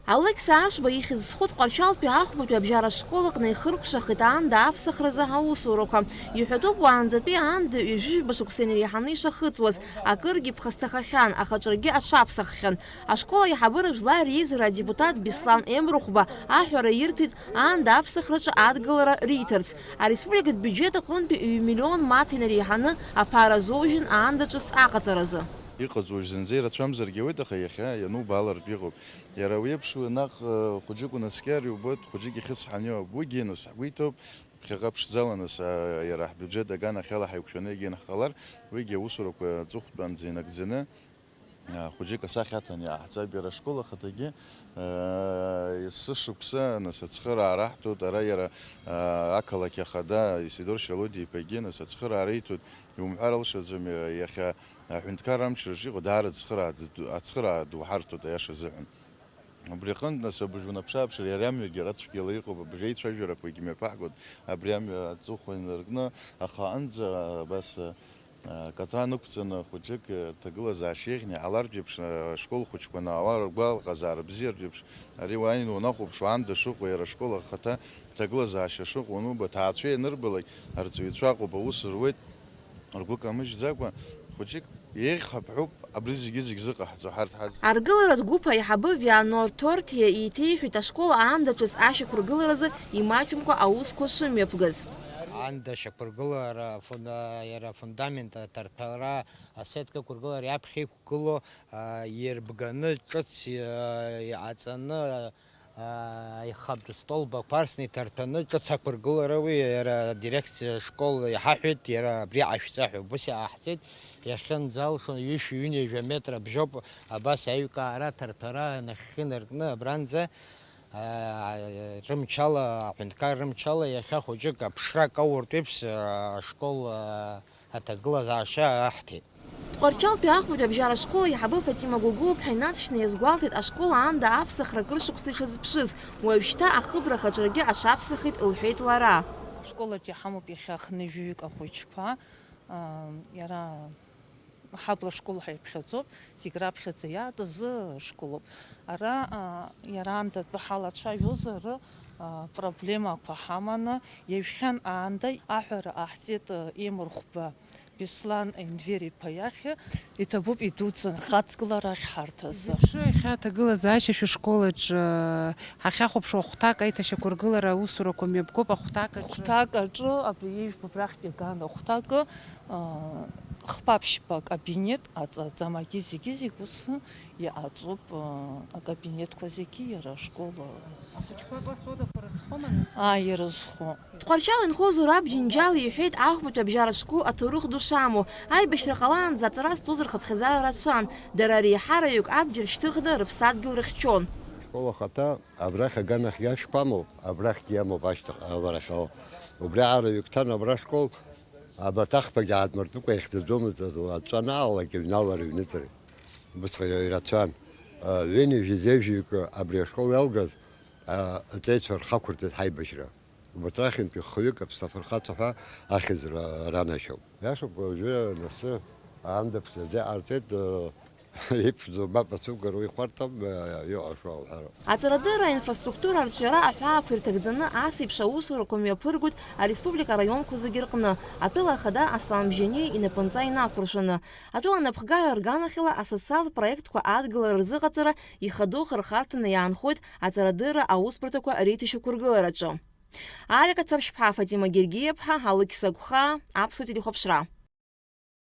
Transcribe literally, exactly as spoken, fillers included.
Алықьса Ашба ихьӡ зху Тҟәарчалтәи ахәбатәи абжьара школ аҟны ихыркәшахеит аанда аԥсахразы аусурақәа. Иҳәатәуп уаанӡатәи аанда ҩажәижәаба шықәса инареиҳаны ишахыҵуаз, акыргьы ԥхасҭахахьан, аха ҿыргьы аҽаԥсаххьан. Ашкол аиҳабыра жәлар реизара адепутат Беслан Емрыхәба аҳәара ирҭеит аанда аԥсахраҿы адгылара риҭарц. Ареспубликатә биуџьет аҟынтәи ҩ-миллион маҭ инареиҳаны аԥара азоужьын аанда ҿыц аҟаҵаразы. Иҟаҵоу зынӡа ирацәамзаргьы ауеит, аха иахьа ианубаалартә иҟоуп. Иара уи еиԥш уи наҟ, э, хәыҷык унаскьар иубоит, хәыҷык ихьысҳаны иоуп. Уигьы нас ҳгәы иҭоуп, ԥхьаҟа ԥшӡала нас, а, иара ҳбиуџьет аганахьала ҳаиқәшәаны егьанаҳгалар, уигьы аусурақәа аҵыхәтәанӡа инагӡаны, а, хәыҷык асахьа аҭаны иааҳҵап. Иара ашкол ахаҭагьы, а, есышықәса нас ацхыраара аҳҭоит, ара иара, а, ақалақь ахада Исидор Шьалодиа-иԥагьы нас ацхыраара иҭоит, иумҳәар алшаӡом, иахьа аҳәынҭқарра амчраҿ иҟоу даара ацхыраа ду, ацхыраа ду ҳарҭоит, аиаша азыҳәан. Убри аҟынтә, нас, абыржә унаԥшы-ааԥшыр, иара амҩагьы ара цәгьала иҟоуп, абыржә аицәажәарақәагьы мҩаԥаҳгоит, абри амҩа аҵыхәа инаркны, аха аҟынӡа абас, а, акаҭран ықәҵаны хәыҷык, а, ҭагылазаашьа еиӷьны иҟалартә еиԥш, а, ашкол хәыҷқәа анаауа ргәалаҟазаара бзиартә еиԥш, ари уааины унахәаԥшуа аанда шыҟоу, иара ашкол ахаҭа ҭагылазаашьа шыҟоу ануба, аҭаацәа ианырбалак, арҵаҩцәа ыҟоуп, аус руеит. Ргәы камыжьӡакәа, хәыҷык еиӷьхап ҳәоуп абри зегьы-зегь зыҟаҳҵо ҳарҭ ҳаз. Аргыларатә гәыԥ аиҳабы Вианор Ҭорҭиа еиҭеиҳәеит ашкол аанда ҿыц ашьақәыргыларазы имаҷымкәа аусқәа шымҩаԥгаз. Аанда ашьақәыргылара, фуна-, иара афундамент аҭарҭәара, асеткақәыргылара иаԥхьа иқәгылоу, а, ирбганы ҿыц, а, иҟаҵаны, Аихатә столбақәа арсны иҭарҭәаны ҿыц ақәыргылара уи иара адирекциа ашкол иҳаҳәеит, иара абри ҟашәҵа ҳәа убас иҟаҳҵеит, иахьынӡалшо ҩышәи ҩынҩажәа метра бжьоуп, абас аҩкаара аҭарҭәара нахьхьи инаркны абранӡа, аа, рымчала, аҳәынҭқар рымчала иахьа хәыҷык аԥшра акауртә еиԥш, аа, ашкол, аа, аҭагылазаашьа аҳҭеит. Тҟәарчалтәи ахәбатәи абжьара ашкол аиҳабы Фатима Гәыгәыԥҳа инаҵшьны иазгәалҭеит ашкол аанда аԥсахра акыр шықәса ишазыԥшыз, уажәшьҭа ахыбра хаҿрагьы аҽаԥсахит, лҳәеит лара. Ашкол аҿы иҳамоуп иахьа хынҩажәаҩык ахәыҷқәа, аа, иара ҳабла школ ҳәа иԥхьаӡоуп, зегь раԥхьаӡа иаатыз школуп. Ара, аа, иара аанда атәы ҳалацәажәозар, аа, проблемақәа ҳаманы, иажәхьан аанда аҳәара ҟаҳҵеит, аа, Емырхәба Беслан Енвер-иԥа иахь, иҭабуп идуӡӡан хаҵгыларахь ҳарҭ азы. Изеиԥшу иахьа аҭагылазаашьа шәышкол аҿы ҳахьахәаԥшуа ахәҭак аиҭашьақәыргылара аусурақәа мҩаԥгоуп, ахәҭак аҿы. Хәҭак аҿы, абри ижәбо абрахьтә иаган ахәҭакы, аа, хԥа-ԥшьба кабинет аҵаӡам, агьы зегьы-зегь ус иҟаҵоуп, аа, акабинетқәа зегьы иара ашкол, аа, ахәыҷқәа акласс уадақәа рызхома, нас? Ааи, ирызхо. Тҟәарчал инхо Зураб Џьынџьал иҳәеит, ахәбатәи абжьара школ аҭоурых ду шамоу, аибашьра ҟалаанӡа аҵара зҵоз рхыԥхьаӡара рацәан, дара реиҳараҩык абџьар шьҭыхны рыԥсадгьыл рыхьчон. Ашкол ахаҭа абрахь аганахьгьы ашәқәа амоуп, абрахьгьы иамоуп ашьҭахь, абарахьала. Убри аараҩык ҭан абра ашкол, абарҭ ахԥагьы аадмыртыкәа ихьӡаӡомызт, аҵәа анаалалак, иҩналар аҩныҵра. Убысҟан ирацәан. Ҩынҩажәи зежәҩык абри ашкол иалгаз, аҵеицәа рхы ақәырҵеит ҳаибашьра. Убарҭ рахьынтәи хҩык аԥсҭа фырхацәа ҳәа ахьӡ ра-, ранашьоуп. Иашоуп, уажәы анасы аанда ԥхьаӡа иҟарҵеит, э, иԥшӡоу мап ацәугара уи хәарҭам, э, иҟашәо ауҳәароуп. Аҵарадырра аинфраструктура арҿиара аҳәаақәа ирҭагӡаны ас еиԥш аусурақәа мҩаԥыргоит ареспублика араионқәа зегьы рҟны, атәыла ахада Аслан Бжьаниа инапынҵа инақәыршәаны. Атәыла напхгара рганахьала асоциалтә проектқәа адгылара рзыҟаҵара ихадоу хырхарҭаны иаанхоит аҵарадырра аусбарҭақәа реиҭашьақәыргылараҿы. Алика Цаԥшьԥҳа, Фатима Гергиаԥҳа, Алықьса Гәхаа, Аԥсуа телехәаԥшра.